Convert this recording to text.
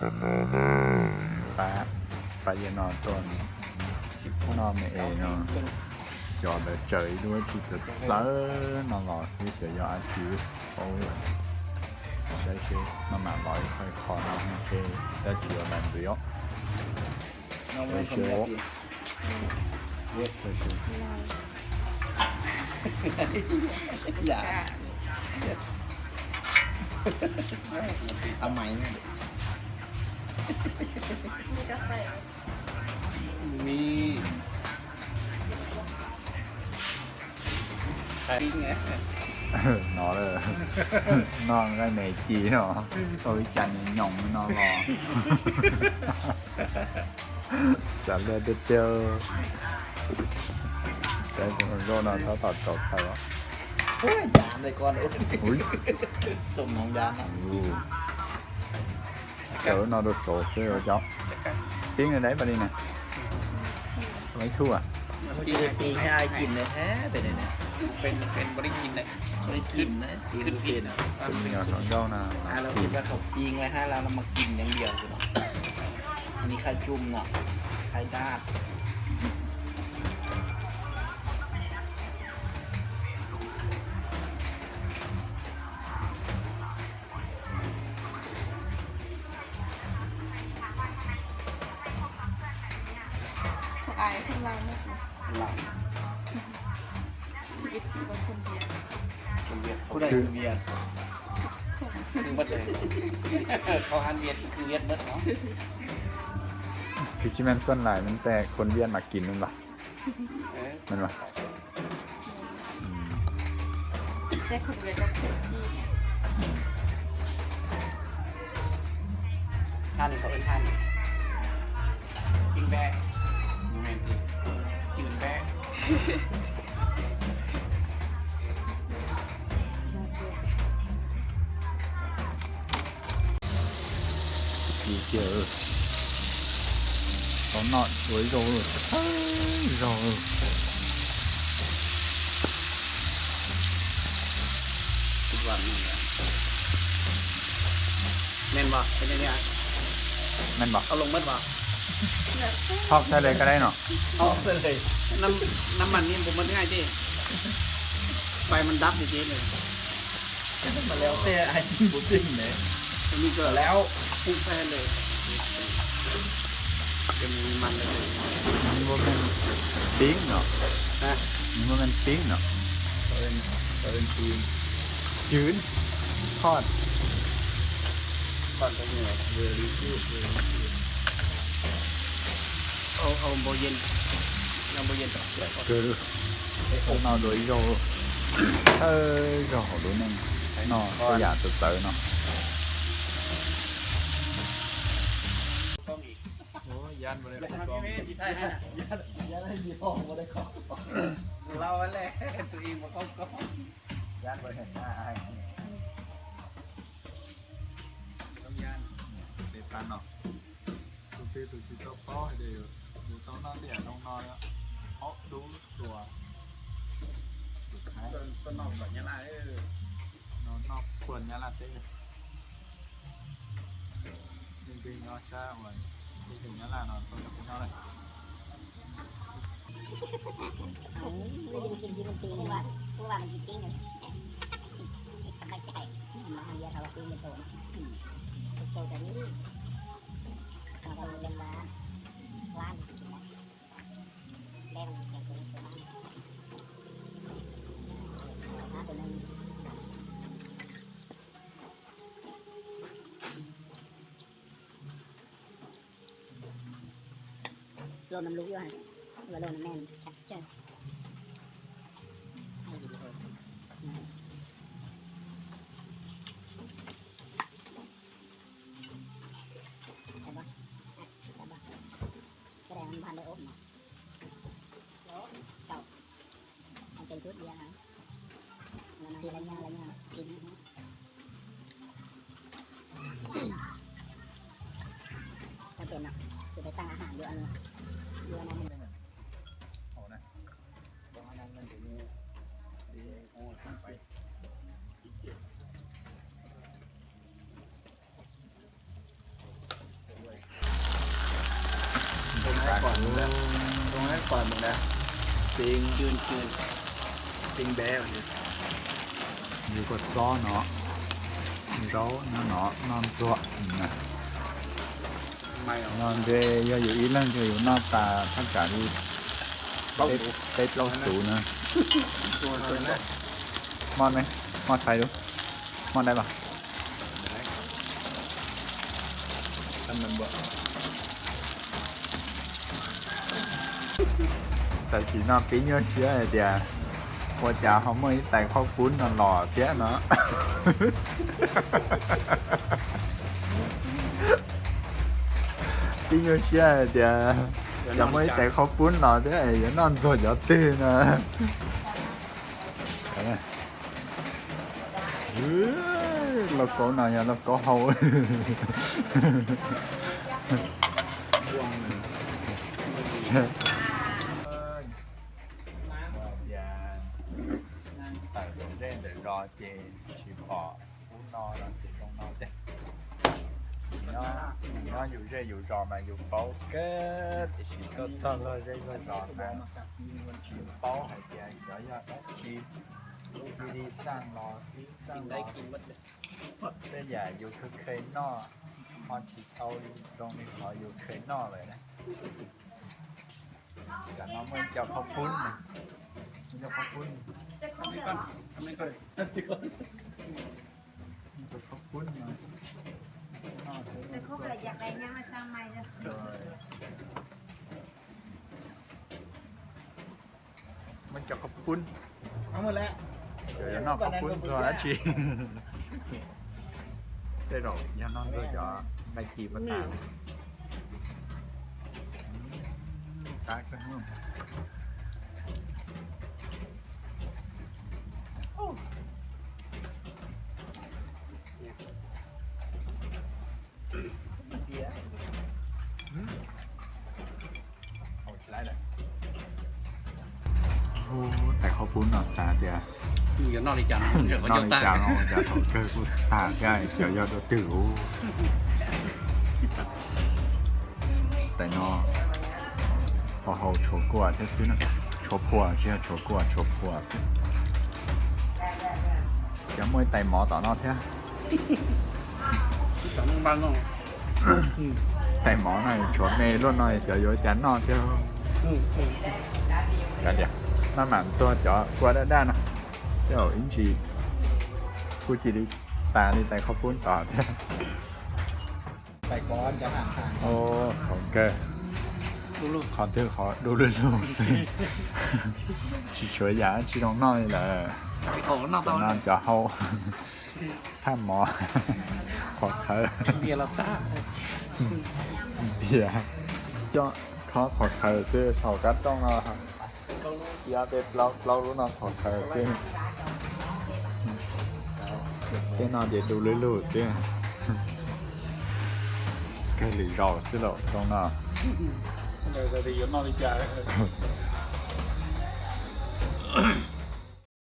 Pab, pab yawg no tuaj noj me es no, xyov ntawd tsaws ib lub tsis txawv txawv no los xwb, xyov yog dab tsi. Saib seb no mam los ib qho ib qho no seb dab tsi yuav lam ntxiv os. No, noj nqaij me ci no, tau ib cas nyoos nyoos no los. Xav luaj tiag tiag. Zaub no tab tom txaus khaws os. Cov no rau saud seb ua cas. Pib no dab pas li na. Ib tug a. Hnov zaub na. Kws tsis meej xuaj lais, men tes khuv viaj mas kis lug los. Tau noj ua ib zaug, zaug. Meej npaum. Thoj txhaj le koj dab no. Nam mas ni puas muaj nqaij tej. Fais mas dab li ces. Mas leo tej ai puas tij ne. Leo pub txhaj le. Muaj meej pib no. Muaj meej pib no. Cwv, thoj. Npau yen, npau yen. Kws no dua ib zaug, thawj zaug hauv lub neej no tej yam txawv txawv no. Tus twg tus tsis tau paub hais tias yus tau noj tej yam zoo no, aub dub hluas, no noj puag Nyab Laj teb. Leej twg nyob sab uas teb chaws Nyab Laj no tuaj nrog kuv noj lawm. Lub no lub ua, lub no me tsawg. Cái này không phải để ốp mà. Cậu. Ăn kem chút đi ăn hả? Đi lấy nhau, lấy nhau. Đi. Có tiền nào? Thì phải sang ăn hàng đi ăn. Đi ăn ăn. Ổn này. Đi ăn ăn thì đi. Đi ăn ăn phải. Yus kua txob no, zaub nyob no, noj ntxuag. No ntshe yog yus ib leeg ntshe yus noj tas thaj tsam li peb plaub xuv na. Hmo, hmo tshais lub, hmo dai los. Tam sim no pib nyuaj siab hais tias ua cas ho muaj ib tais qhaub pub no los thiab no. Pib nyuaj siab hais tias yog muaj ib tais qhaub pub los thiab yuav noj ntxuag cov twg no. Lauj kaub no yog lauj kaub hau. Tawm ntawm zej ntawm zos ces tsis pom ub no los tsis zoo no tiag. Nyob yus zej yus zos mas yus paub kawg, tiam sis tuaj txog luag zej luag zos mas tsis paub hais tias xyov yog dab tsi. Li li xaj los xwb, xaj los. Tej yam yus kheev kheev noj ho tsis tau zoo li qhov yus kheev noj lawm na. Tam no muaj ib co qhaub pub, ib co qhaub pub, ib co qhaub pub no. Muaj cov qhaub pub, noj qhaub pub ntxuag dab tsi. Tej zaum yog noj ntxuag cov nqaij ci puas tas. Qab kawg. Tais qhaub pub no xav tias noj li cas no cas thaum kawg kuj tas thiab, xyov yog dua twg ub. Tais no ho hau tshuav kua thiab xwb na, tshuav phua, tsis yog tshuav kua, tshuav phua xwb. Cov muaj ib tais mov tom no thiab. Tais mov no tshuav me luaj no xyov yuav cas noj thiab. Maj mam ntxuag cov kua daj daj no, tej zaum ib ntsis kuj cia li tas li tais qhaub pub tod thiab. Qhov kawg, qhov twg qhov du lug lug xwb, tsis tshuav yam tsi zoo noj li lawm. Cov no cov hau, thaj mov, qhuav qhawv, npias, coj khob qhuav qhawv xwb, thaum kab rooj no, ob peb plaub lub no qhuav qhawv xwb. Tej no ces du lug lug xwb. Kawg lwm zaus xwb lauj zoo no.